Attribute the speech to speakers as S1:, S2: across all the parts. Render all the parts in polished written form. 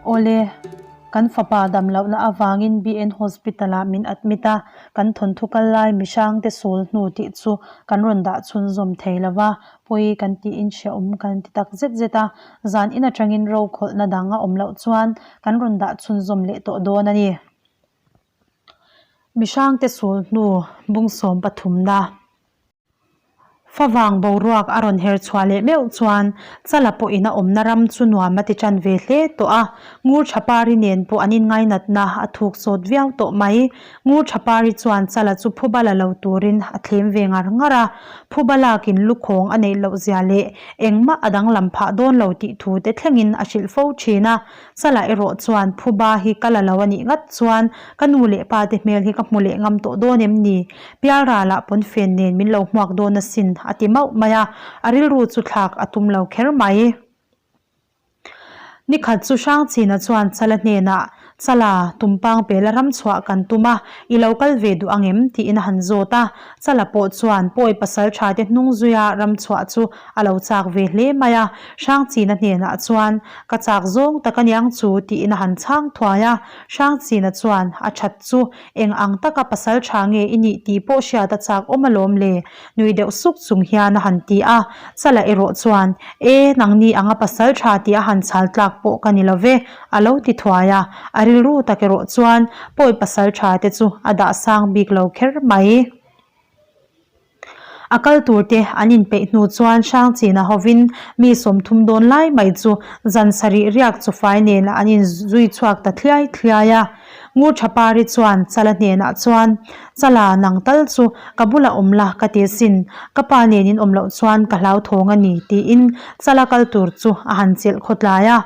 S1: Awle, kan fapa dam lohna avangin BN Hospital-ah min admit a, kan thawnthu kal lai mihrangte sul hnu tih chu kan rawn dah chhunzawm thei lo va, pawi kan tiin hrehawm kan ti tak zet zet a, zan in atangin rokhawlhna dang a awm loh chuan kan rawn dah chhunzawm leh tawh dawn a ni. Mihrangte sul hnu bungsawm pathumna. Favang boruak a rawn her chhuah leh meuh chuan Chala pawhin a awmna ram chu nuam a ti tan ve hle tawh a, Ngur Thapari nen pawh an inngainatna a thuk sawt viau tawh mai. Ngur Thapari chuan Chala chu phuba la lo turin a thlem ve ngar ngar a, phuba lakin lukhawng a neih loh zia leh engmah a danglam phah dawn lo tih thu te thlengin a hrilh fo thin a. Chala erawh chuan phuba hi ka la lo a nih ngat chuan ka nu leh pa te hmel hi ka hmu leh ngam tawh dawn em ni? Pialralah pawnfen nen min lo hmuak dawn asin a ti mauh mai a, a rilru chu thlak a tum lo kher mai. Nikhat chu Hrangchina chuan Chala hnenah, Chala, tumpang pela ram chhuah kan tum a, i lo kal ve duh ang em? tiin a han zawt a. Chala pawh chuan pawi pasal tha te hnung zuia ram chhuah chu a lo chak ve hle mai a. Hrangchina hnenah chuan, Ka chak zawng tak aniang chu, tiin a han chhang thuai a. Hrangchina chuan, A that chu, eng ang taka pasal tha nge i nih tih pawh hriat a chak awm alawm le, nui deuh suk chung hian a han ti a. Chala erawh chuan, E, nangni anga pasal tha tih a han chhal tlak pawh ka ni lo ve, a lo ti thuai a. A rilru tak erawh chuan pawi pasal tha te chu a dah sang bik lo kher mai. A kal tur te an inpeih hnu chuan Hrangchina hovin mi 30 dawn lai mai chu zan sarih riak chufai nen an inzui chhuak ta thliai thliai a. Ngur Thapari chuan Chala hnenah chuan, Chala, nang tal chu ka bulah awm la ka ti asin, ka pa nen in awm loh chuan ka hlauthawng a ni tiin Chala kal tur chu a han chelh khawtlai a.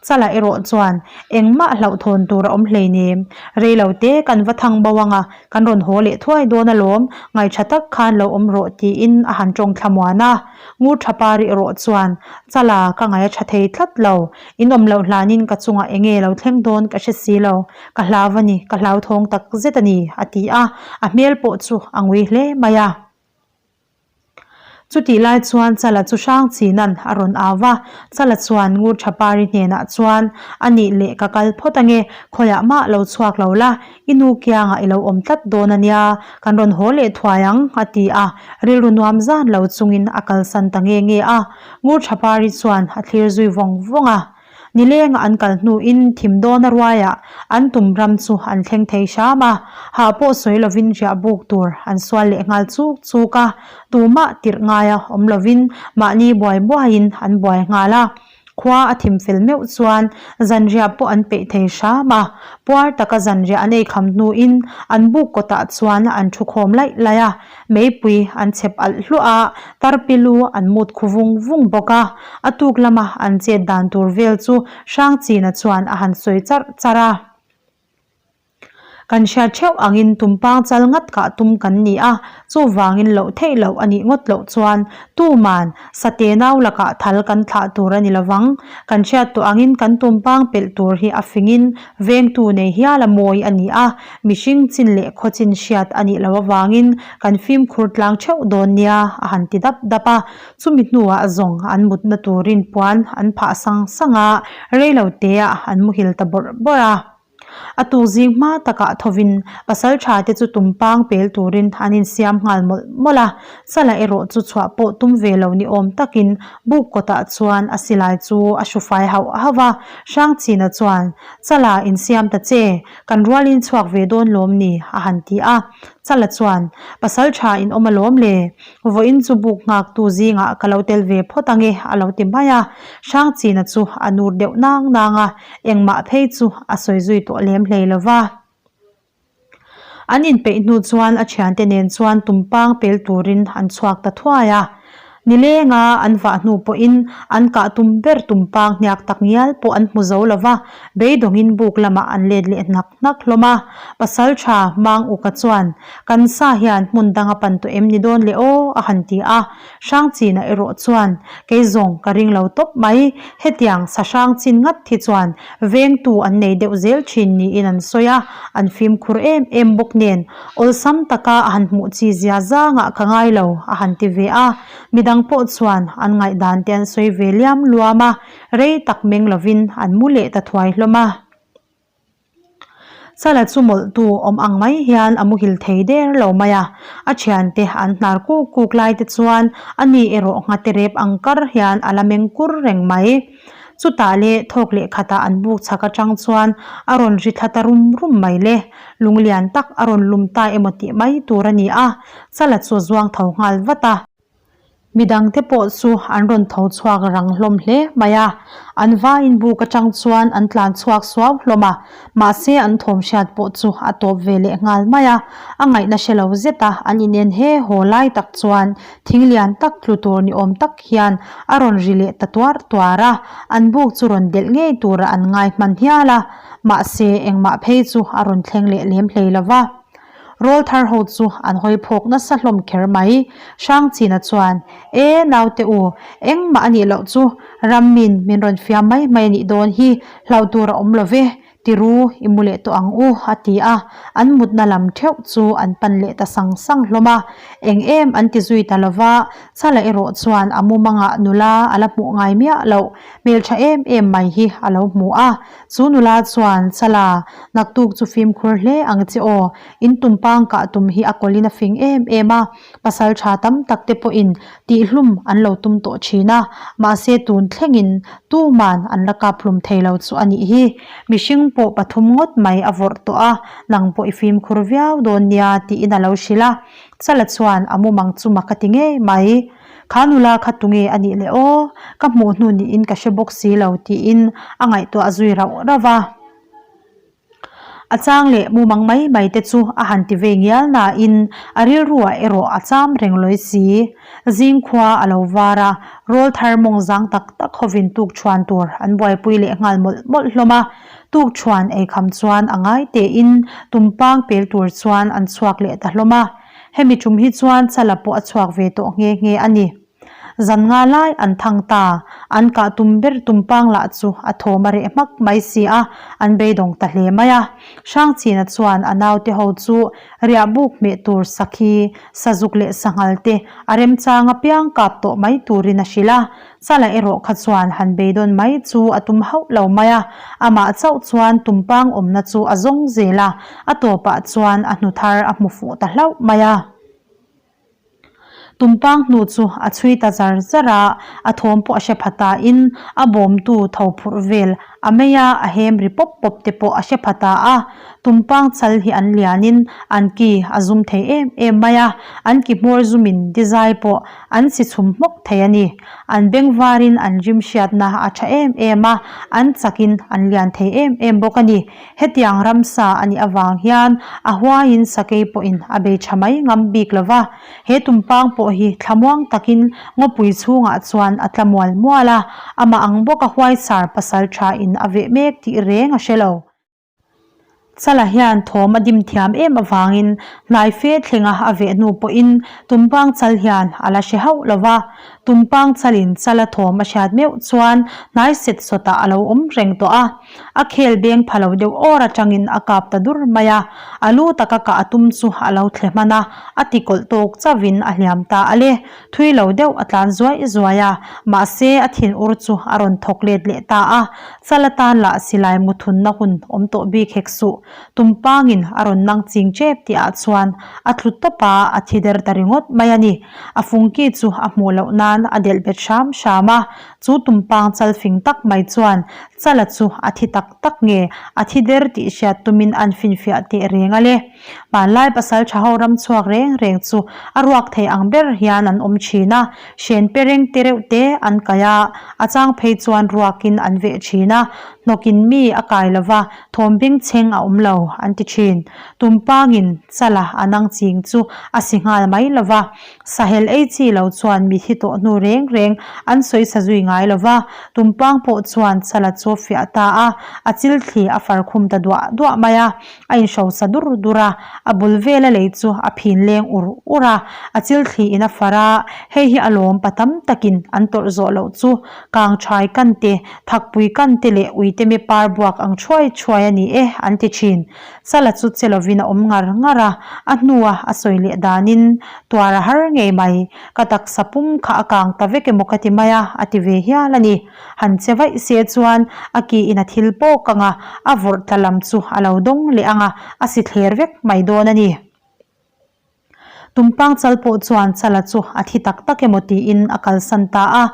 S1: Chala erawh chuan engmah hlauhthawn tur a awm hleinem. Rei lo te kan va thang bo ang a, kan rawn haw leh thuai dawn alawm, ngaihṭha tak khan lo awm rawh tiin a han ṭawng thlamuan a. Ngur ṭhapa rih erawh chuan, Chala, ka ngaih a ṭha thei tlat lo. In awm loh hlanin ka chungah enge lo thleng dawn ka hre si lo. Ka hlau a ni, ka hlauthawng tak zet a ni, a ti a, a hmel pawh chu a ngui hle mai a. Chutih lai chuan Chala chu Hrangchinan a rawn au va, Chala chuan Ngur Thapari hnenah chuan, A nih leh ka kal phawt ange, khawiah mah lo chhuak lo la, i nu kiangah i lo awm tlat dawn a nia, kan rawn haw leh thuai ang, a ti a, rilru nuam zan lo chungin a kalsan ta nge nge a. Ngur Thapari chuan a thlir zui vawng vawng a. Nilenga an kal hnuin thim dawna ruaiah an tum ram chu an thleng thei hram a, hah pawh sawi lovin riah buk tur an sual leh nghal chuk chuk a, tumah tirh ngaia awm lovin mahni buai buaiin an buai nghal a. Khua a thim fel meuh chuan zanriah pawh an peih thei hram a, puar taka zanriah an eikham hnuin an buk kawtah chuan an thu khawm laih laih a. Meipui an chhep alh hluah a, tarpilu an mut khu vung vung bawk a. A tuk lama an chet dan tur vel chu Hrangchina chuan a han sawi charh charh a. Kan hriat theuh angin tumpang chal ngat kah tum kan ni a, chuvangin loh theih loh a nih ngawt loh chuan tuman sate nau lakah thal kan thlah tur a ni lovang. Kan hriat tawh angin kan tumpang pelh tur hi a fingin vengtu nei hial a mawi a ni a, Mihring chin leh khaw chin hriat a nih loh avangin kan fimkhur tlang theuh dawn nia a han ti dap dap a. Chumi hnuah zawng an mutna turin puan an phah sang sang a, reilo teah an muhil ta bawrh bawrh a. A tuk zing hma takah thovin pasal tha te chu tumpang pel turin an insiam nghal mawlh mawlh a. Chala erawh chu chhuah pawh tum ve lo ni awm takin buk kawtah chuan a silai chu a hrufai hauh hauh a. Hrangchina chuan, Chala insiam ta che, Kan rualin chhuak ve dawn lawm ni? a han ti a. Chala chuan, Pasal tha in awm alawm le? Vawiin chu buk nghaktu zingah ka lo tel ve phawt ange a lo ti mai a. Hrangchina chu a nur deuh nang nang a, engmah phei chu a sawi zui tawh lem hlei lo va. An inpeih hnu chuan a thiante nen chuan tumpang pel turin an chhuak ta thuai a. Nilenga an vah hnu pawhin an kah tum ber tumpang hniak tak ngial pawh an hmu zo lo va, beidawngin buk lamah an let leh hnak hnak hlawm a. Pasal tha Mang Uka chuan, Kan sa hian hmun dang a pan tawh em ni dawn le aw? a han ti a. Hrangchina erawh chuan, Kei zawng ka ring lo tawp mai, hetiang sa hrang chin ngat hi chuan vengtu an nei deuh zel thin niin an sawi a, an fimkhur em em bawk nen Awlsam taka a han hmuh chi zia zangah ka ngai lo, a han ti ve a. Midang. Engang pawh chuan an ngaihdan te an sawi ve liam luam a, rei tak meng lovin an mu leh ta thuai hlawm a. Chala chu mawlhtu awm ang mai hian a muhil thei der lo mai a, a thiante an hnar kuk kuk lai te chuan a ni erawh nghate rep ang kar hian a la meng kur reng mai. Chutah leh thawk leh khatah an buk chhak atang chuan a rawn ri thla ta rum rum mai le, lung lian tak a rawn lum ta emaw tih mai tur a ni a, Chala chu a zuang tho nghal vat a. Midangte pawh chu an rawn tho chhuak rang hlawm hle mai a, an vaiin buk atang chuan an tlan chhuak suau hlawm a, mahse an thawm hriat pawh chu a tawp ve leh nghal mai a, a ngaihna hre lo zet a an inen he haw lai tak chuan thing lian tak tlu tur ni awm tak hian a rawn ri leh ta tuar tuar a, an buk chu rawn delh ngei tura an ngai hman hial a, mahse engmah phei chu a rawn thleng leh lem hlei lo va. Rawl thar ho chu an hawi phawk nasa hlawm kher mai. Hrangchina chuan, E, naute u, engmah a nih loh chu, ram min min rawn fiam mai mai a nih dawn hi, hlauh tur a awm lo ve, ti ru, i mu leh tawh ang u, a ti a. An mutna lam theuh chu an pan leh ta sang sang hlawm a. Eng em an ti zui ta lo va, Chala erawh chuan a mumangah nula a la hmuh ngai miah loh, hmeltha em em mai hi a lo hmu a. Chu nula chuan, Chala, naktuk chu fimkhur hle ang che aw. In tumpang kah tum hi a kawlin a fing em em a, pasal tha tam tak te pawhin tihhlum an lo tum tawh thin a, mahse tun thlengin tuman an la kap hlum thei lo chu a nih hi. Mihring pawh pathum ngawt mai a vawrh tawh a, nang pawh i fimkhur viau dawn nia tiin a lo hrilh a. Chala chuan a mumang chu mak a ti ngei mai. Kha nula kha tunge a nih le aw, ka hmuh hnu niin ka hre bawk si lo tiin a ngaihtuah zui rauh rauh a. A chang leh mumang mai mai te chu a han ti vei ngial nain a rilruah erawh a cham reng lawi si. Zingkhua a lo var a, rawl thar mawng zang tak tak hovin tukṭhuan tur an buaipui leh nghal mawlh mawlh hlawm a. Tukṭhuan eikham chuan a ngai tein tumpang pel tur chuan an chhuak leh ta hlawm a. Hemi tum hi chuan Chala pawh a chhuak ve tawh nghe nghe a ni. Zan nga lai an thang ta, an kah tum ber tumpang lah chu a thawm a reh hmak mai si a, an beidawng ta hle mai a. Hrangchina chuan a naute ho chu riah buk hmeh tur sakhi, sazuk leh sanghal te a remchang apiang kap tawh mai turin a hrilh a. Chala erawh kha chuan han beidawn mai chu a tum hauh lo mai a, amah chauh chuan tumpang awmna chu a zawng zel a, a tawpah chuan a hnu thar a hmu fuh ta hlauh mai a. Tumpang hnu chu a chhui ta zar zar a, a thawm pawh a hre pha tain a bawmtu tho phurh vel a mei a, a hem ri pawp pawp te pawh a hre pha ta a. Tumpang chal hi an lianin an ki a zum thei em em mai a, an ki hmawr zumin dizai pawh An si chhum hmawk thei a ni. An beng varin an rim hriatna a tha em em a, an chakin an lian thei em em bawk a ni. Hetiang ramsa a nih avang hian a huaiin sakei pawhin a bei tha mai ngam bik lo va. He tumpang pawh hi thlamuang takin ngawpui chhungah chuan a tla mual mual a, amah ang bawka huaisar pasal thain a veh mek tih reng a hre lo. Chala hian thawm a dim thiam em avangin hnai fe thlenga a veh hnu pawhin Tumpang chal hian a la hre hauh lo va. Tumpang chalin chala thawm a hriat meuh chuan hnai set sawtah a lo awm reng tawh a. A khel beng pha lo deuh awr atangin a kap ta dur mai a. A lu taka kah a tum chu a lo thle hman a, a ti kawlh tawk chauhin a hliam ta a le. Thui lo deuh a tlan zuai zuai a, mahse a thin ur chu a rawn thawk let leh ta a. Chal atan lah silai muthunna hun awm tawh bik hek suh. Tumpangin a rawn nang ching tep tih ah chuan a tlu tawp a, a thi der ta ringawt mai a ni. A fungki chu a hmuh loh nan a delh bet hram hram a, chu tumpang chal fing tak mai chuan Chala chu a thi tak tak nge a thi der tih hriat tumin an finfiah teh reng a le. Hmanlai pasal tha ho ram chhuak reng reng chu a ruak thei ang ber hian an awm thin a, hren pe reng te reuh te an kai a, a chang phei chuan ruakin an veh thin a, hnawkin mi a kai lo va, thawm bengchheng a awm lo an ti thin. Tumpangin chala a nang ching chu a si nghal mai lo va, sahel ei chi lo chuan mi thi tawh hnu reng reng an sawi sa zui ngai lo va, tumpang pawh chuan chala chu. chu a fiah ta a, a chil thli a far khum ta duah duah mai a, a inhrosa dur dur a, a bul vela lei chu a phin leng ur ur a, a chil thli in a far a, hei hi a lawm pa tam takin an tawrh zawh loh chu kang thai kan te, thakpui kan te leh uite mi par buak ang thuai thuai a ni e an ti thin. Chala chu che lovin a awm ngar ngar a, a hnua a sawi leh danin tuar a har ngei mai, ka taksa pum kha a kang ta vek emaw ka ti mai a, a ti ve hial a ni. Han che vaih se chuan a ki in a thil pawk ang a, a vawrh tla lam chu a lo dawng leh ang a, a si thler vek mai dawn a ni. Tumpang chal pawh chuan Chala chu a thi tak tak emaw tiin a kalsan ta a,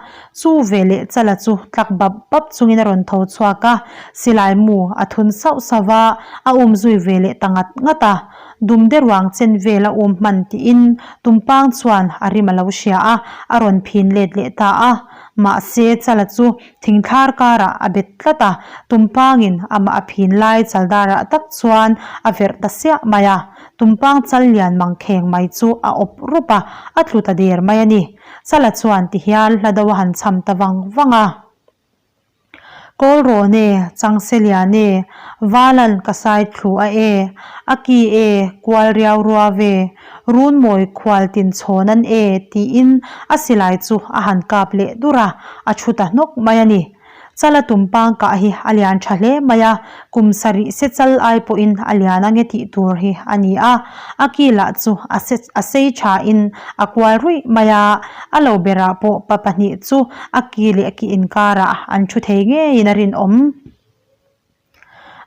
S1: chu veleh Chala chu tlak bap bap chungin a rawn tho chhuak a, silai mu a thun sauh sauh va, a um zui ve leh ta ngat ngat a. Dumde ruang chen vel a um hman tiin Tumpang chuan a rim a lo hria a, a rawn phin let leh ta a. Mahse Chala chu Thingthlar karah a bet tlat a, Tumpangin amah a phin lai chaldarah tak chuan a verh ta siah mai a. Tumpang chal lian mang kheng mai chu a awp rup a, a tlu ta der mai a ni. Chala chuan ti hian hla do a han cham ta vang vang a. Kawl rawn e, Changse lian e, Valan ka sai thlu a e, a ki e, kual riau rua ve, run mawi khual tin chhawn an e tiin a silai chu a han kap leh dur a, a thu ta hnawk mai a ni. Chala tumpang kah hi a lian tha hle mai a, kum sarih se chal ai pawhin a lian ange tih tur hi a ni a, a ki lah chu a se a sei thain a kual ruih mai a, a lo berah pawh pa pahnih chu a ki leh ki inkarah an thu thei ngeiin a rinawm.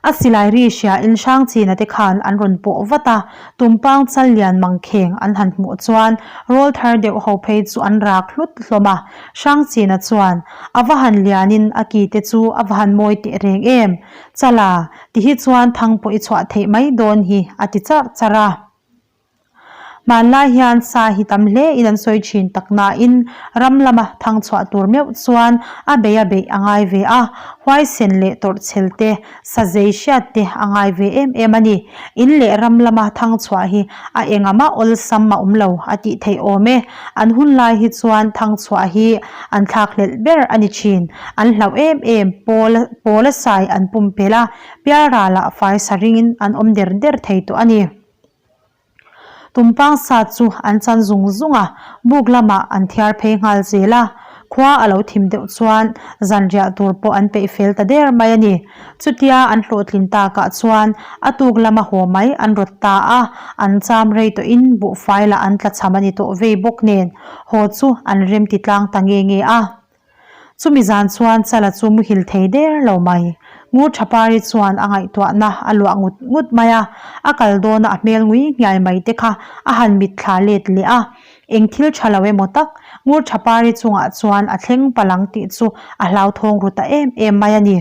S1: A silai ri hria in Hrangchina te khan an rawn pawh vat a, tumpang chal lian mangkheng an han hmuh chuan rawl thar deuh ho phei chu an rak hlut hlawm a. Hrangchina chuan, A va han lian in a ki te chu a va han mawi teh reng em? Chala, ti hi chuan thang pawh i chhuah theih mai dawn hi, a ti charh charh a. Hmanlai hian sa hi tam hle in an sawi thin tak nain ram lama thang chhuah tur meuh chuan a bei a beih a ngai ve a, huaisen leh tawrhchhel te, sa zei hriat te a ngai ve em em a ni. In leh ram lama thang chhuah hi a engah mah awlsam a awm lo a tih theih awm e. An hun lai hi chuan thang chhuah hi an thlakhlelh ber a ni thin. An hlauh em em pawl pawla sai an pumpelh a, pialralah fai sa ringin an awm der der thei tawh a ni. Tumpang sa chu an chan zung zung a, buk lamah an thiar phei nghal zel a. Khua a lo thim deuh chuan zanriah tur pawh an peih fel ta der mai a ni. Chutia an hlawhtlin takah chuan a tuk lama haw mai an rawt ta a, an cham rei tawhin buhfai lah an tlachham a ni tawh vei bawk nen haw chu an remti tlang ta nge nge a. Chumi zan chuan Chala chu muhil thei der lo mai. Ngur Thapari chuan a ngaihtuahna a luah ngut ngut mai a, a kal dawna a hmel ngui nghiai mai te kha a han mitthla let leh a. Eng thil tha lo emaw tak Ngur Thapari chungah chuan a thleng palang tih chu a hlauthawng ru ta em em mai a ni.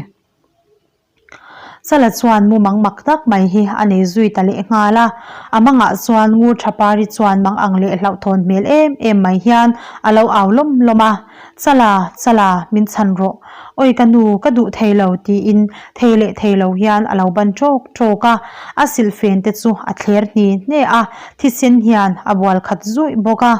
S1: Chala chuan mumang mak tak mai hi a nei zui ta leh nghal a, a mangah chuan Ngur Thapari chuan mang ang leh hlauhthawn hmel em em mai hian a lo au lawm lawm a, Chala, Chala, min chhan rawh. Awi ka nu, ka duh thei lo tiin thei leh thei lo hian a lo ban ṭawk ṭawk a, a silhfen te chu a thler hni hne a, thisen hian a bual khat zuih bawk a.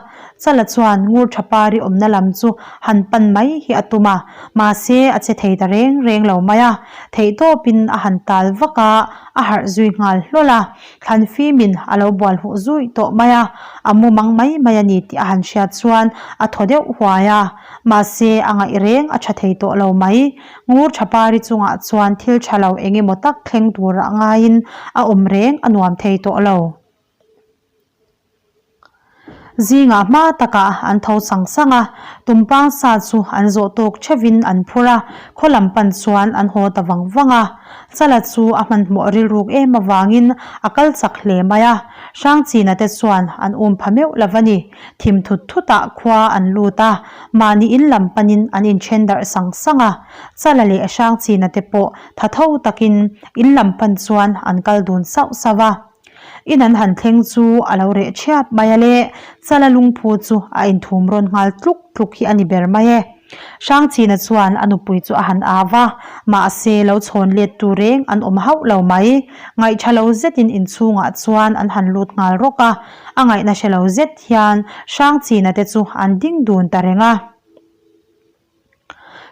S1: Chala chuan Ngur Thapari awmna lam chu han pan mai hi a tum a, mahse a che thei ta reng reng lo mai a. Theihtawpin a han tal vak a, a harh zui nghal hlawl a. Thlan fimin a lo bual huh zui tawh mai a, a mu mang mai mai a ni tih a han hriat chuan a thaw deuh huai a. Mahse a ngaih reng a tha thei tawh lo mai. Ngur Thapari chungah chuan thil tha lo eng emaw tak thleng turah ngaiin a awm reng a nuam thei tawh lo. Zingah hma takah an tho sang sang a, tumpang sa chu an zawh tawk theuhin an phur a, khaw lam pan chuan an haw ta vang vang a. Chala chu a hmanhmawh rilruk em avangin a kal chak hle mai a, Hrangchina te chuan an um pha meuh lo va ni. Thim thut thutah khua an lut a, mahni in lam panin an inthen darh sang sang a. Chala leh Hrangchina te pawh tha tho takin in lam pan chuan an kal dun sauh sauh a. In an han thleng chu a lo reh thiap mai a le, Chala lungphu chu a inthum rawn nghal tluk tluk hi a ni ber mai e. Hrangchina chuan a nupui chu a han au va, mahse lo chhawn let tu reng an awm hauh lo mai. Ngaihṭha lo zetin inchhungah chuan an han lut nghal rawk a, a ngaihna hre lo zet hian Hrangchina te chu an ding dun ta reng a.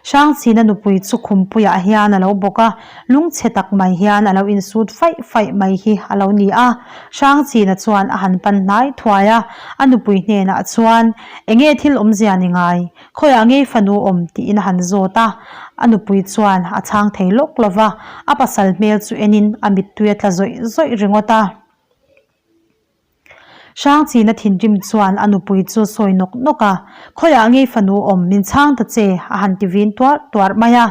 S1: Hrangchhina nupui chu khumpuiah hian a lo bawk a, lungchhe tak mai hian a lo insut faih faih mai hi a lo ni a. Hrangchhina chuan a han pan hnai thuai a, a nupui hnenah chuan, Enge thil awmzia ni ngai? Khawiah ngei fanu awm? tiin a han zawt a. A nupui chuan a chhang thei lawk lo va, a pasal hmel chu enin a mittui a tla zawih zawih ringawt a. Hrangchina thinrim chuan a nupui chu sawi nawk nawk a, Khawiah ngei fanu awm, min chhang ta che, a han ti vin tuarh tuarh mai a.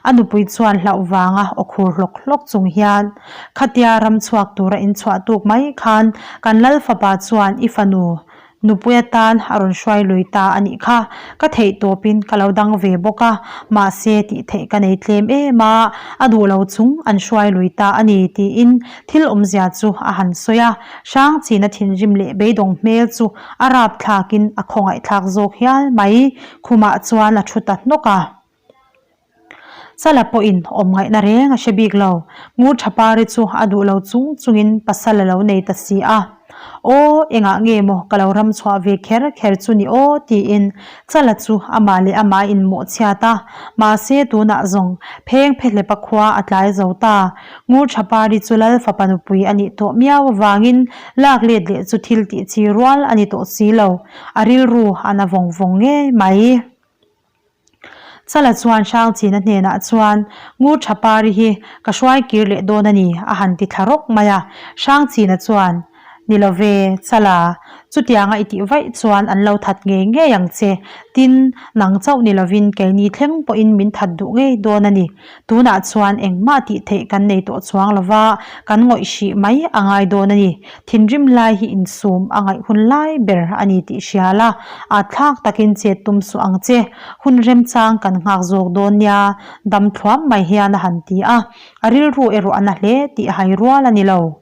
S1: A nupui chuan hlauh vanga aw khur hlawk hlawk chung hian, Khatia ram chhuak tura in chhuah tuk mai khan kan lal fapa chuan i fanu Nupui atan a rawn hruai lui ta a nih kha. Ka theih tawpin ka lo dang ve bawk a, mahse tih theih ka nei tlem em a, a duh lo chung an hruai lui ta a ni tiin thil awmzia chu a han sawi a. Hrangchina thinrim leh beidawng hmel chu a rapthlakin a khawngaihthlak zawk hial mai. Khumah chuan a thu ta hnawk a. Chala pawhin awm ngaihna reng a hre bik lo. Ngur Thapari chu a duh lo chung chungin pasal a lo nei ta si a. Aw, engah nge maw ka lo ram chhuah ve kher kher chu ni aw tiin Chala chu amah leh amah a inmawh chhiat a. Mahse tunah zawng pheng phehlepa khua a tlai zo ta. Ngur Thapari chu Lal fapa nupui a nih tawh miau avangin lak let leh chu thil tih chi rual a ni tawh si lo. A rilru a na vawng vawng ngei mai. Chala chuan Hrangchina hnenah chuan, Ngur tha pari hi ka hruai kir leh dawn a ni, a han ti thla rawk mai a. Hrangchina chuan, Ni lo ve, Chala, chutianga i tih vaih chuan an lo that ngei ngei ang che. Tin, nang chauh ni lovin keini thleng pawhin min that duh ngei dawn a ni. Tunah chuan engmah tih theih kan nei tawh chuang lo va, kan ngawih hrih mai a ngai dawn a ni. Thinrim lai hi insum a ngaih hun lai ber a ni tih hria la, at thlak takin chet tum suh ang che. Hun remchang kan nghak zawk dawn nia, dam thluam mai hian a han ti a. A rilru erawh a na hle tih hai rual a ni lo.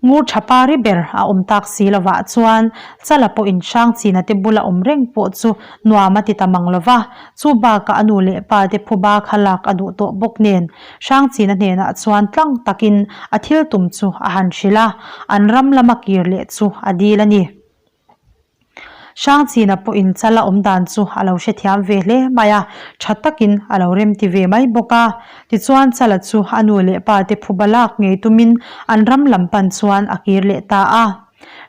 S1: Ngur tha pari ber a awm tak si lovah chuan Chala pawhin Hrangchina te bula awm reng pawh chu nuam a ti ta mang lova, chu bakah a nu leh pa te phuba kha lak a duh tawh bawk nen Hrangchina hnenah chuan tlang takin a thil tum chu a han hrilh a, an ram lama kir leh chu a dil a ni. Hrangchina pawhin Chala awm dan chu a lo hrethiam ve hle mai a, tha takin a lo remti ve mai bawk a. Tichuan Chala chu a nu leh pa te phuba lak ngei tumin an ram lam pan chuan a kir leh ta a.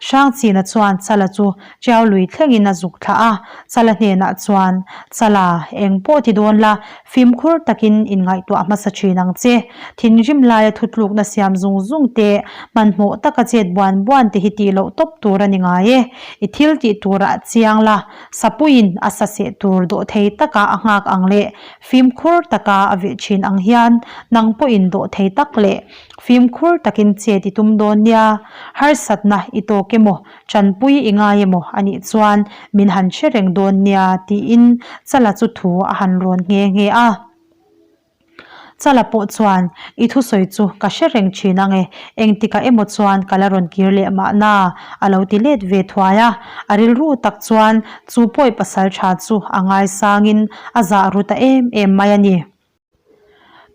S1: Hrangchina chuan Chala chu Tiau lui thlengin a zuk thlah a, Chala hnenah chuan, Chala, eng pawh ti dawn la, fimkhur takin inngaihtuah hmasa thin ang che. Thinrim laia thutlukna siam zung zung te, hmanhmawh taka chet buan buan te hi tih loh tawp tur a ni ngai e. I thil tih turah chiang la, sapuiin a sa seh tur dawhthei taka a nghak ang leh fimkhur taka a veh thin ang hian nang pawhin dawhthei tak leh fimkhur takin chet i tum dawn nia. Harsatna i tawk emaw, tanpui i ngai emaw a nih chuan min han hre reng dawn nia tiin Chala chu thu a han rawn nghe nghe a. Chala pawh chuan, I thusawi chu ka hre reng thin ang e, engtikah emaw chuan ka la rawn kir leh mahna, a lo ti let ve thuai a. A rilru tak chuan chu pawi pasal tha chu a ngaisangin a zah ru ta em em mai a ni.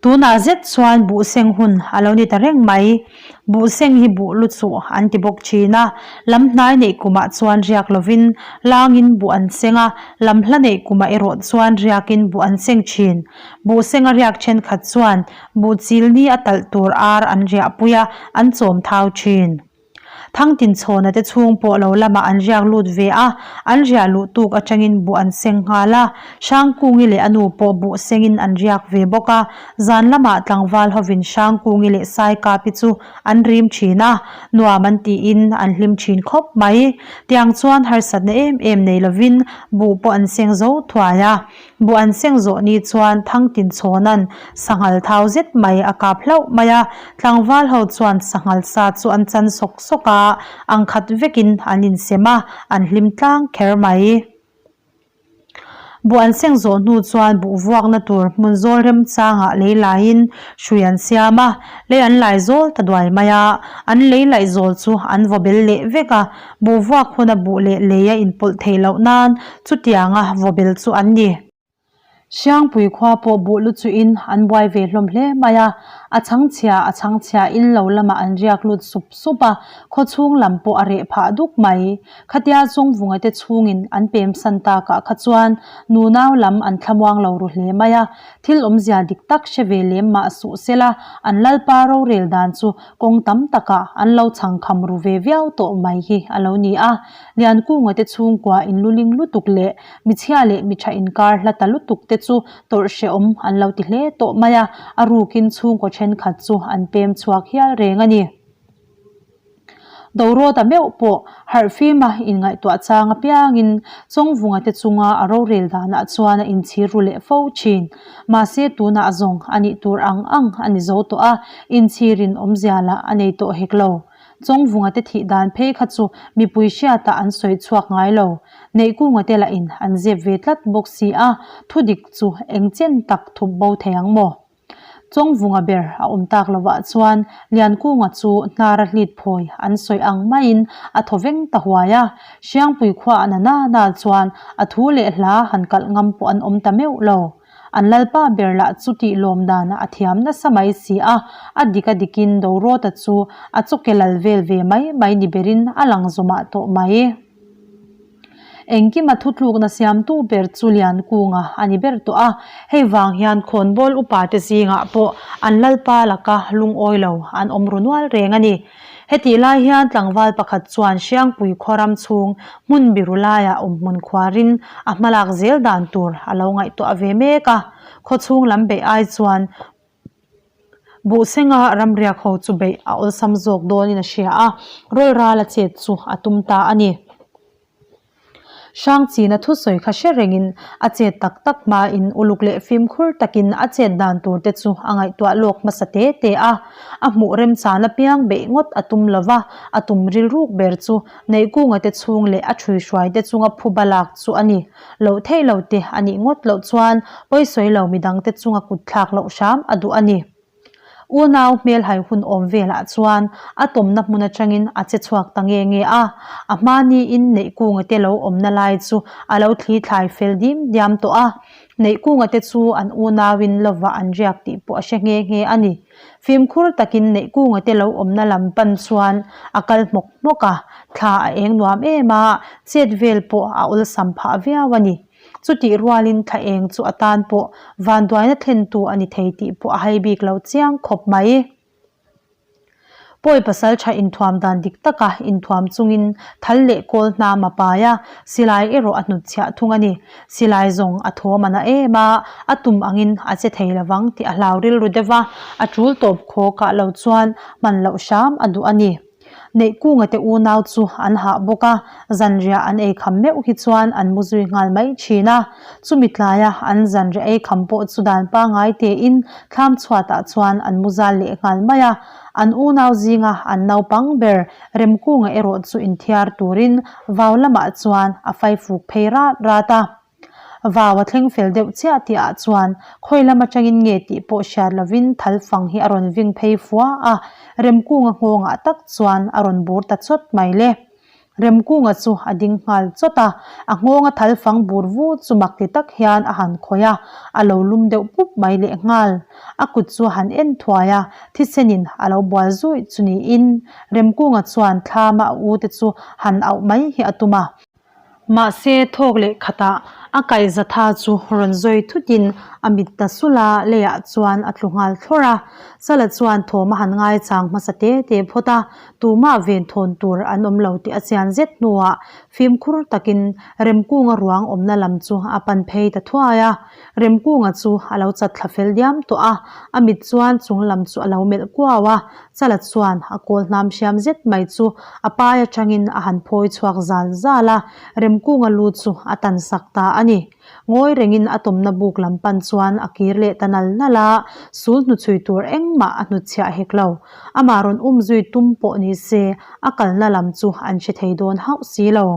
S1: Tunah zet chuan buhseng hun a lo ni ta reng mai. Buhseng hi buh lu chuh an ti bawk thin a, lam hnai neih kumah chuan riak lovin langin buh an seng a, lam hla neih kumah erawh chuan riakin buh an seng thin. Buhsenga riak thenkhat chuan buh chilni a talh tur ar an riahpui a, an chawm thau thin. Thangtinchhawna te chhung pawh lo lamah an riak lut ve a, an riah luh tuk atangin buh an seng nghal a. Hrangkungi leh a nu pawh buh sengin an riak ve bawk a, zan lamah tlangval hovin Hrangkungi leh Saikapi chu an rim thin a, nuam an tiin an hlim thin khawp mai. Tiang chuan harsatna em em nei lovin buh pawh an seng zo thuai a. Buh an seng zawh ni chuan Thangtinchhawna'n sanghal thau zet mai a kap hlauh mai a, tlangval ho chuan sanghal sa chu an chan sawk sawk a, ang khat vekin an insem a, an hlim tlang kher mai. Buh an seng zawh hnu chuan buh vuakna tur hmun zawl remchangah lei laiin hrui an siam a, lei an lai zawl ta duai mai a, an lei laih zawl chu an vaw bel leh vek a, Buh vuak huna buh leh lei a inpawlh theih loh nan chutianga vawbel chu an ni. Hriangpui khua pawh buh lu chuhin an buai ve hlawm hle mai a. A chhangchhia a chhangchhia in lo lamah an riak lut sup sup a, khawchhung lam pawh a reh phah duk mai. Khatia Chawngvunga te chhungin an pem san takah kha chuan nunau lam an thlamuang lo ru hle mai a, thil awmzia dik tak hre ve lem mah suh sela an lalpa rorel dan chu kawng tam takah an lo chhangkham ru ve viau tawh mai hi a lo ni a. Liankunga te chhungkua inluling lutuk leh michhia leh miṭha inkar hla ta lutuk te chu tawrh hrehawm an lo ti hle tawh mai a, a rukin chhungkaw thenkhat chu an pem chhuak hial reng a ni. Dorawta meuh pawh harh fima inngaihtuah chang apiangin Chawngvunga te chunga a rorel danah chuan a inchhir ru leh fo thin. Mahse tunah zawng a nih tur ang ang a ni zo tawh a, inchhirin awmzia lah a nei tawh hek lo. Chawngvunga te thih dan phei kha chu mipui hriatah an sawi chhuak ngai lo. Neihkunga te lahin an zep ve tlat bawk si a, thudik chu eng chen tak thup bo thei ang maw? Chawngvunga ber a awm tak lovah chuan Liankunga chu hnara hlit phawi an sawi ang maiin a thaw veng ta huai a. Hriangpui khua a na na na chuan a thu leh hla han kalh ngam pawh an awm ta meuh lo. An lalpa ber lah chu tih lawm danah a thiam nasa mai si a, a dik a dikin Dorawta chu a chawke lal vel ve mai mai ni berin a lang zawmah tawh mai. Engkima thutlukna siamtu ber chu Liankunga a ni ber tawh a, hei vang hian khawnbawl upate zingah pawh an lalpa laka lungawi lo an awm ru nual reng a ni. Hetih lai hian tlangval pakhat chuan Hriangpui khaw ram chhung hmun biru laiah awmhmun khuarin a hmalak zel dan tur a lo ngaihtuah ve mek a, khaw chhung lam beih ai chuan Buhsenga ramriak ho chu beih a awlsam zawk dawnin a hria a, rawlral a chet chu a tum ta a ni. Hrangchina thusawi kha hre rengin a chet tak tak hmain uluk leh fimkhur takin a chet dan tur te chu a ngaihtuah lawk hmasa te te a. A hmuh remchan apiang beih ngawt a tum lo va, a tum rilruk ber chu Neihkunga te chhung leh a ṭhuihruai te chunga phuba lak chu a ni. Loh theih lo te a nih ngawt loh chuan pawisawi lo midang te chunga kut thlak loh hram a duh a ni. Unau hmelhai hun awm velah chuan a tawmna hmun atangin a che chhuak ta nge nge a, a hma niin Neihkunga te lo awmna lai chu a lo thli thlai fel dim diam tawh a. Neihkunga te chu an unauin lovah an riak tih pawh a hre nghe nghe a ni. Fimkhur takin Neihkunga te lo awmna lam pan chuan a kal hmawk hmawk a, thla a eng nuam em a, chet vel pawh a awlsam phah viau a ni. Chutih rualin thla eng chu a tan pawh vanduaina thlentu a ni thei tih pawh a hai bik lo chiang khawp mai. Pawi pasal tha inthuam dan dik taka inthuam chungin thal leh kawl hnam a pai a, silai erawh a hnutchhiah thung a ni. Silai zawng a thawm a na em a, a tum angin a che thei lovang tih a hlau rilru deuh va, a tul tawp khaw kah lo chuan hman loh hram a duh a ni. Neihkunga te unau chu an hah bawk a, zanriah an ei kham meuh hi chuan an mu zui nghal mai thin a. Chumi tlaia an zanriah ei kham pawh chu dan pangngai tein thlam chhuatah chuan an mu zal leh nghal mai a. An unau zinga an naupang ber Remkunga erawh chu inthiar turin vau lamah chuan a faifuk phei rat rat a. Vau a thleng fel deuh chiah tih ah chuan khawi lam atangin nge tih pawh hriat lovin thal fang hi a rawn ving phei fua a, Remkunga nghawngah tak chuan a rawn bur ta chawt mai le. Remkunga chu a ding nghal chawt a, a nghawnga thal fang bur vu chu mak ti tak hian a han khawih a, a lo lum deuh pup mai leh nghal. A kut chu a han en thuai a, thisenin a lo bual zuih chu niin Remkunga chuan thlama a u te chu han auh mai hi a tum a. Mahse, thawk leh khatah a kaihza tha chu rawn zawi thutin a mit ta sulh a, leiah chuan a tlu nghal thlawrh a. Sala chuan thawm a han ngaichang hmasa te te phawt a, tumah ven thawn tur an awm lo tih a chian zet hnuah fimkhur takin Remkunga ruang awmna lam chu a pan phei ta thuai a. Remkunga chu a lo chat thla fel diam tawh a, a mit chuan chung lam chu a lo melh kuau a. Chala chuan a kawl hnam hriam zet mai chu a pai atangin a han phawi chhuak zal zal a, Remkunga lu chu a tan sak ta a ni. Ngawi rengin a tawmna buk lam pan chuan a kir leh ta nal nal a, sul hnuchhui tur engmah a hnutchhiah hek lo. Amah rawn um zui tum pawh ni se a kalna lam chu an hre thei dawn hauh si lo.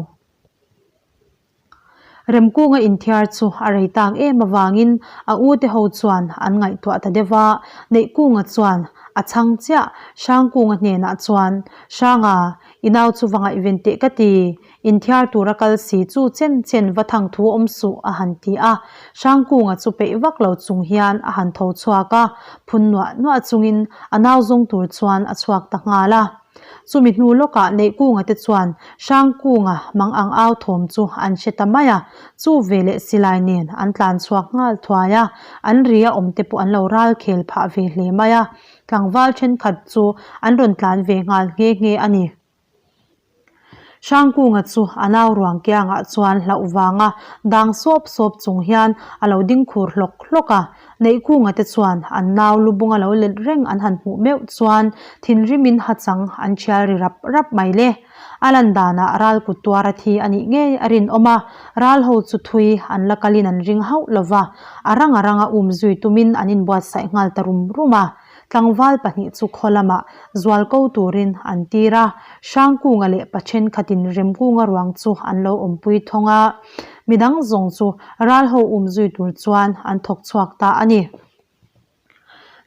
S1: Remkunga inthiar chu a rei tak em avangin a u te ho chuan an ngaihtuah ta deuh a, Neihkunga chuan a chhang chiah. Hrangkunga hnenah chuan, Hranga, i nau chu va ngaihven teh ka ti, inthiar tura kal si chu chen chen va thang thu awm suh a han ti a. Hrangkunga chu peih vak lo chung hian a han tho chhuak a, phun nuah nuah chungin a nau zawng tur chuan a chhuak ta nghal a. Chumi hnu lawkah Neihkunga te chuan Hrangkunga mang ang au thawm chu an hre ta mai a, chu veleh silai nen an tlan chhuak nghal thuai a, an ri a awm te pawh an lo ral khel phah ve hle mai a, tlangval thenkhat chu an rawn tlan ve nghal nghe nghe a ni. Hrangkunga chu a nau ruang kiangah chuan hlauh vanga dang sawp sawp chung hian a lo ding khur hlawk hlawk a, Neihkunga te chuan an nau lu bunga lo let reng an han hmuh meuh chuan thinrimin hachang an thial ri rap rap mai le. A lan danah ral kut tuara thi a nih ngei a rinawm a, ral ho chu thui an la kalin an ring hauh lo va, a rang a ranga um zui tumin an inbuatsaih nghal ta rum rum a. Tlangval pahnih chu khaw lamah zual ko turin an tir a, Hrangkunga leh pa thenkhatin Remkunga ruang chu an lo awmpui thawng a. Midang zawng chu ral ho um zui tur chuan an thawk chhuak ta a ni.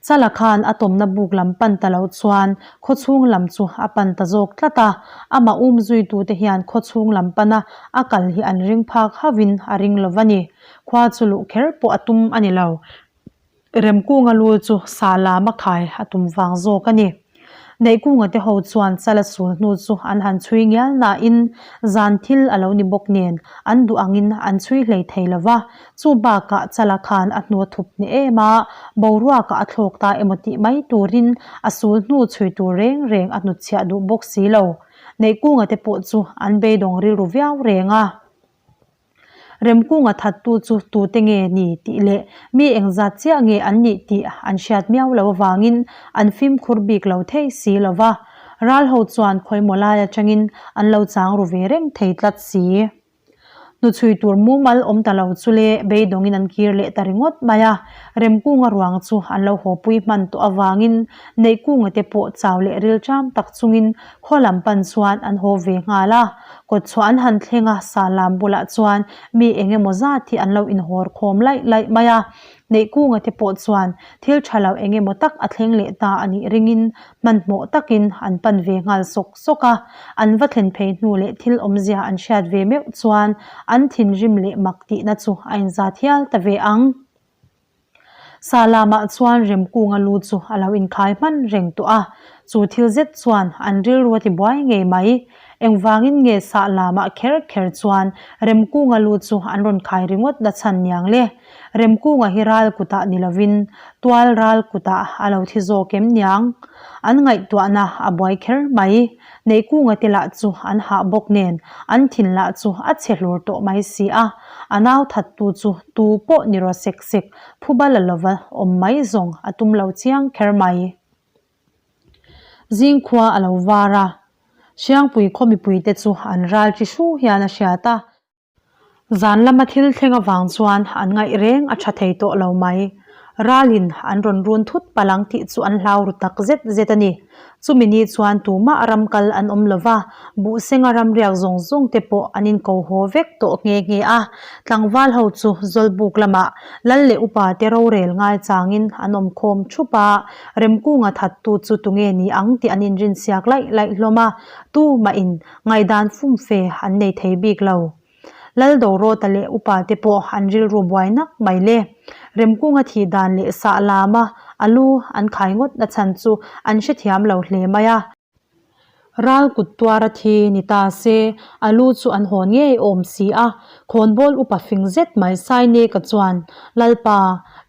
S1: Chala khan a tawmna buk lam pan ta lo chuan khawchhung lam chu a pan ta zawk tlat a, amah um zuitute hian khawchhung lam pana a kal hi an ring phak hauhin a ring lo va ni. Khua chu luh kher pawh a tum a ni lo. Remkunga lu chu sa lam a khai a tum vang zawk a ni. Neihkunga te ho chuan chala sul hnu chu an han chhui ngial nain zan thil a lo ni bawk nen an duh angin an chhui hlei thei lo va. Chu bakah chala khan a hnu a thup hneh em a, boruakah a thlawk ta emaw tih mai turin a sul hnu chhui tur reng reng a hnutchhiah duh bawk si lo. Neihkunga te pawh chu an beidawng rilru viau reng a. Remkunga thattu chu tute nge ni tih leh mi engzat chiah nge an nih tih an hriat miau lo avangin an fimkhur bik lo thei si lo va. Ral ho chuan khawimaw lai atangin an lo chang ru ve reng thei tlat si. Hnuchhui tur mumal awm ta lo chu le beidawngin an kir leh ta ringawt mai a. Remkunga ruang chu an lo hawpui hman tawh avangin Neihkunga te pawh chau leh rilṭam tak chungin khaw lam pan chuan an haw ve nghal a. Kawtchhuah an han thleng a, Salam bulah chuan mi eng emaw zat hi an lo inhawr khawm laih laih mai a. Neihkunga te pawh chuan thil tha lo eng emaw tak a thleng leh ta a nih ringin hmanhmawh takin an pan ve nghal sawk sawk a. An va thlen phei hnu leh thil awmzia an hriat ve meuh chuan an thinrim leh mak tihna chu a inzat hial ta ve ang. Salamah chuan Remkunga lu chu a lo inkhai hman reng tawh a, chu thil zet chuan an rilru a ti buai ngei mai. Engvangin nge Sahlamah kher kher chuan Remkunga lu chu an rawn khai ringawt na chhan niang le? Remkunga hi ral kutah ni lovin tual ral kutah a lo thi zawk em niang? An ngaihtuahna a buai kher mai. Neihkunga te lah chu an hah bawk nen an thin lah chu a chhe hlur tawh mai si a, a nau thattu chu tu pawh ni rawh sek sek phuba la lova awm mai zawng a tum lo chiang kher mai. Zingkhua a lo var a, Hriangpui khaw mipuite chu an ral chi hru hian a hriat a. Zan lama thil thleng avang chuan an ngaih reng a tha thei tawh lo mai. Ralin an rawn run thut palh ang tih chu an hlau ru tak zet zet a ni. Chumi ni chuan tumah ram kal an awm lo va, buhsenga ram riak zawng zawng te pawh an inko haw vek tawh nghe nghe a. Tlangval ho chu Zawlbuk lamah Lal leh upa te rorel ngai changin an awm khawm thup a, Remkunga thattu chu tunge ni ang tih an inrinsiak laih laih hlawm a, tumahin Ngaihdan fumfe an nei thei bik lo. Lal Dorawta leh upa te pawh an rilru buai nak mai le. Remkunga thih dan leh sah lama a lu an khai ngawt na chhan chu an hrethiam lo hle mai a. Ral kut tuara thi ni ta se a lu chu an hawn ngei awm si a. Khawnbawl upa fing zet mai Saineka chuan, Lalpa,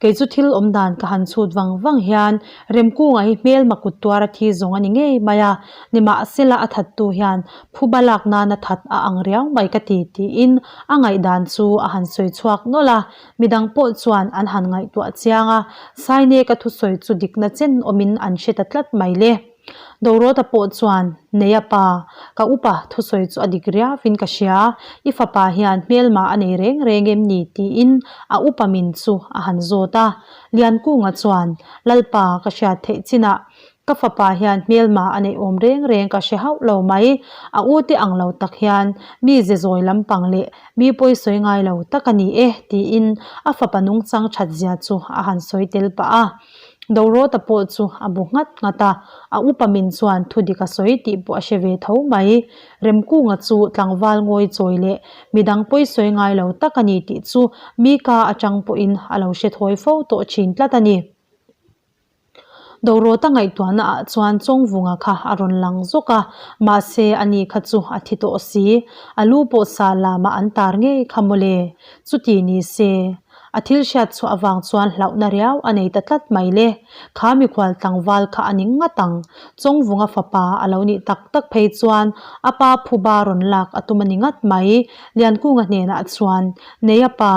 S1: Kei chu thil awm dan ka han chhut vang vang hian Remkunga hi hmelma kut tuar a thi zawng a ni ngei mai a, nimahsela a thattu hian phuba lak nana that a ang riau mai ka ti tiin a ngaihdan chu a han sawi chhuak nawlh a, midang pawh chuan an han ngaihtuah chiang a, Saineka thusawi chu dikna chen awmin an hre ta tlat mai le. Dorota pawh chuan, Neia pa, ka upa thusawi chu a dik riauin ka hria, i fapa hian hmelma a nei reng reng em ni? tiin a upa min chu a han zawt a. Liankunga chuan, Lalpa, ka hriat theih chinah. Ka fapa hian hmelma a neih awm reng reng ka hre hauh lo mai. A u te ang lo tak hian mi ze zawi lampang leh mi pawi sawi ngai lo tak a ni e, tiin a fapa nungchang that zia chu a han sawi tel pah a. Dorota pawh chu a bu nghat nghat a, a upa min chuan thu dik a sawi tih pawh a hre ve tho mai. Remkunga chu tlangval ngawi chawi leh midang pawi sawi ngai lo tak a ni tih chu mi ka atang pawhin a lo hre thawi fo tawh thin tlat a ni. Dorota ngaihtuahna ah chuan Chawngvunga kha a rawn lang zawk a, mahse ani kha chu a thi tawh si. A lu pawh sa lamah an tar ngei kha mawle. Chuti ni se, a thil hriat chhuah avang chuan hlauhna riau a nei ta tlat mai le. Kha mikhual tlangval kha a ni ngat ang. Chawngvunga fapa a lo nih tak tak phei chuan a pa phuba rawn lak a tum a ni ngat mai. Liankunga hnenah chuan, Nei a pa,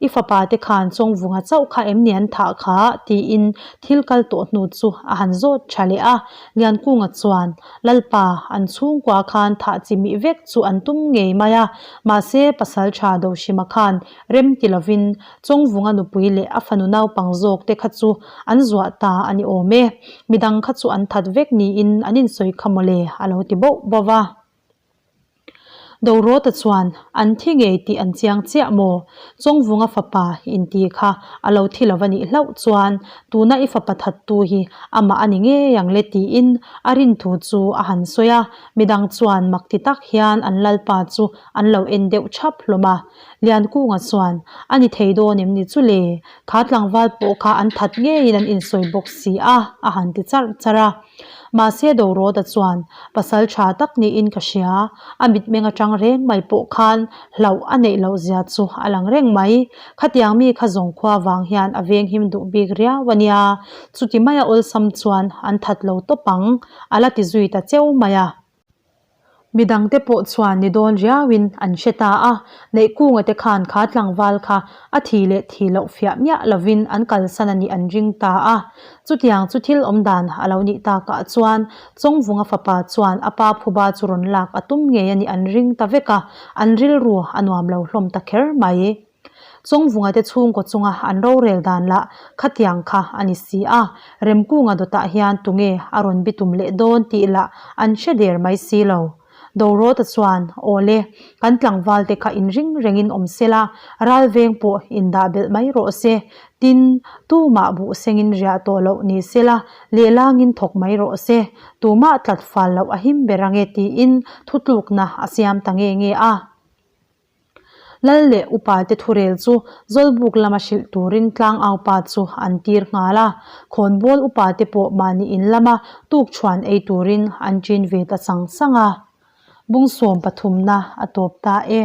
S1: I fapa te khan Chawngvunga chauh kha em ni an thah kha? tiin thil kal tawh hnu chu a han zawt tha leh a. Liankunga chuan, Lalpa, an chhungkua khan thah chi mih vek chu an tum ngei mai a, mahse pasal tha Dohrima khan rem ti lovin Chawngvunga nupui leh a fanu naupang zawk te kha chu an zuah ta a ni awm e. Midang kha chu an that vek niin an insawi kha mawle a lo ti boh boh va. Dorota chuan, An thi ngei tih an chiang chiah maw? Chawngvunga fapa inti kha a lo thi lo va nih hlauh chuan tuna i fapa thattu hi amah a ni ngei ang le tiin a rin thu chu a han sawi a, midang chuan mak ti tak hian an lalpa chu an lo en deuh thap hlawm a. Liankunga chuan, A ni thei dawn em ni chu le? Kha tlangval pawh kha an that ngeiin an insawi bawk si a, a han ti charh charh a. Mahse Dorota chuan pasal tha tak niin ka hria, a mitmeng atang reng mai pawh khan hlauh a neih loh zia chu a lang reng mai. Khatiang mi kha zawng khua vang hian a venghim duh bik riau a nia, chuti maia awlsam chuan an that lo tawp ang, a la ti zui ta cheu mai a. Midangte pawh chuan ni dawn riauin an hre ta a, Neihkunga te khan kha tlangval kha a thi leh thi loh fiah miah lovin an kalsan a nih an ring ta a. Chutiang chu thil awm dan a lo nih takah chuan Chawngvunga fapa chuan a pa phuba chu rawn lak a tum ngei a nih an ring ta vek a, an rilru a nuam lo hlawm ta kher mai. Chawngvunga te chhungkaw chunga an rorel dan lah khatiang kha a ni si a, Remkunga dawtah hian tunge a rawn bitum leh dawn tih lah an hre der mai si lo. Dorota chuan, Awle, kan tlangval te kha inring rengin awm se la, ralveng pawh indah belh mai rawh se, tin, tumah buh sengin riah tawh loh ni se la, lehlangin thawk mai rawh se, tumah tlat fal loh a him ber ange tiin thutlukna a siam ta nge nge a. Lal leh upa te thurel chu Zawlbuk lama hrilh turin tlangaupa chu an tir nghal a, khawnbawl upa te pawh mahni in lama tukchhuan ei turin an ṭin ve ta sang sang a. Bungsawm pathumna a tawp ta e.